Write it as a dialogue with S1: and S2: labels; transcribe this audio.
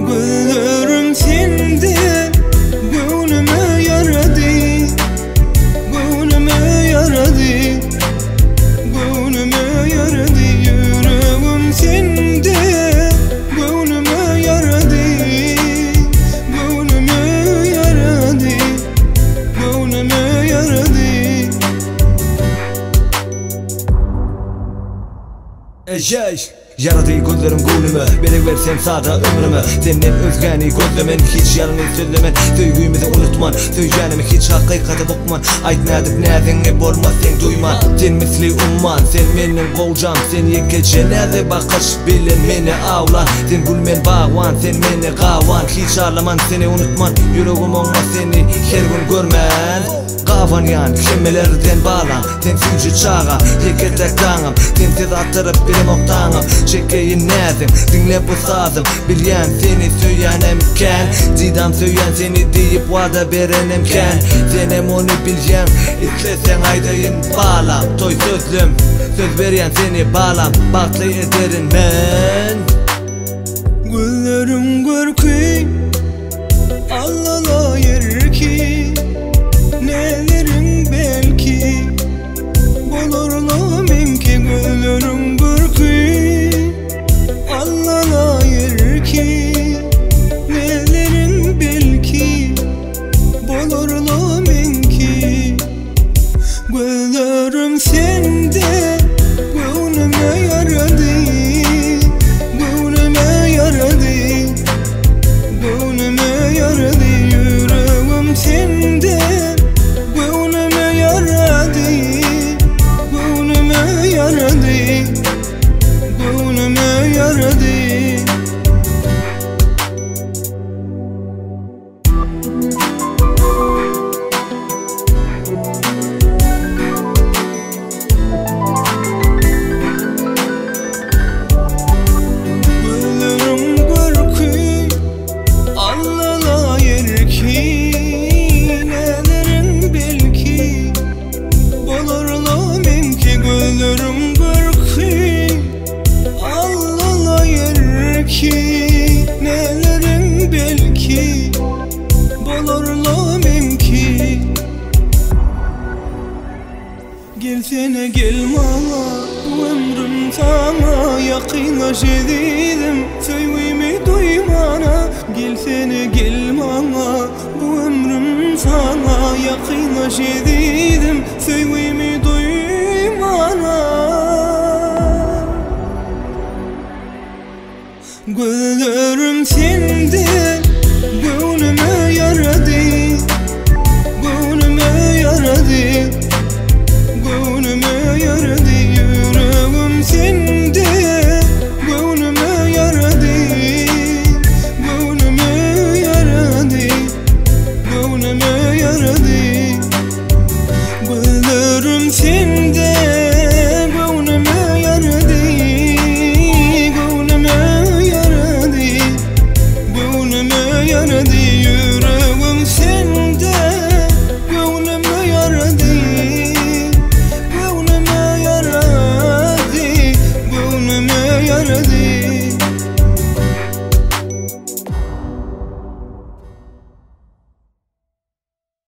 S1: Gözlerim sende göwnüme ýarady Göwnüme ýarady Göwnüme ýarady Ýüregim sende göwnüme ýarady Göwnüme ýarady Göwnüme ýarady.
S2: Ejeý! Ýarady gözleriň göwnüme, Berewer sen sada ömrüme. Senden özgäni gözlemen, Hiç ýalňyz sözlemen, Söýgimizi unutman, Söýýänimi hiç hakykata bukman. Aýt nädip näziňi bolmaz seň duýman. Sen misli umman, sen meniň gowjam, Sen ýekeje näze bakyş bilen meni awlan. Sen gül men bagban, sen meni gawan, Hiç arlaman seni unutman, Ýüregim oňmaz seni her gün görmän. Gabanýan hemmelerden balam Sen süýji çaga, ýeke-täk daňym Sensiz atdyryp bilemok daňym Çekeýin näziň, diňle bu sazym Bilýän seni söýýänem kän Didam söýýän seni diýip wada berenem kän Senem ony bilýäň, isleseň aýdaýyn balam Toý sözlem, söz berýän seni balam Bagtly ederin men.
S1: Gözleriň görki Allala ýerki Neleriň belki Bolarla meňki Gözleriň görki Allala ýerki Neleriň belki Bolarla meňki Gözlerim sende Göwnüme ýarady Göwnüme ýarady Göwnüme ýarady Ýüregim sende Göwnüme ýarady Göwnüme ýarady Göwnüme ýarady. Gözleriň görki Allala erki Nälerin belki Bolarla meňki Gözleriň görki Allala erki Nälerin belki Bolarla meňki Gelsene gel maňa bu ömrüm saňa Ýakynlaş ezizim söýgimi duýmana Gelsene gel maňa bu ömrüm saňa Ýakynlaş ezizim söýgimi duýmana Gözlerim sende.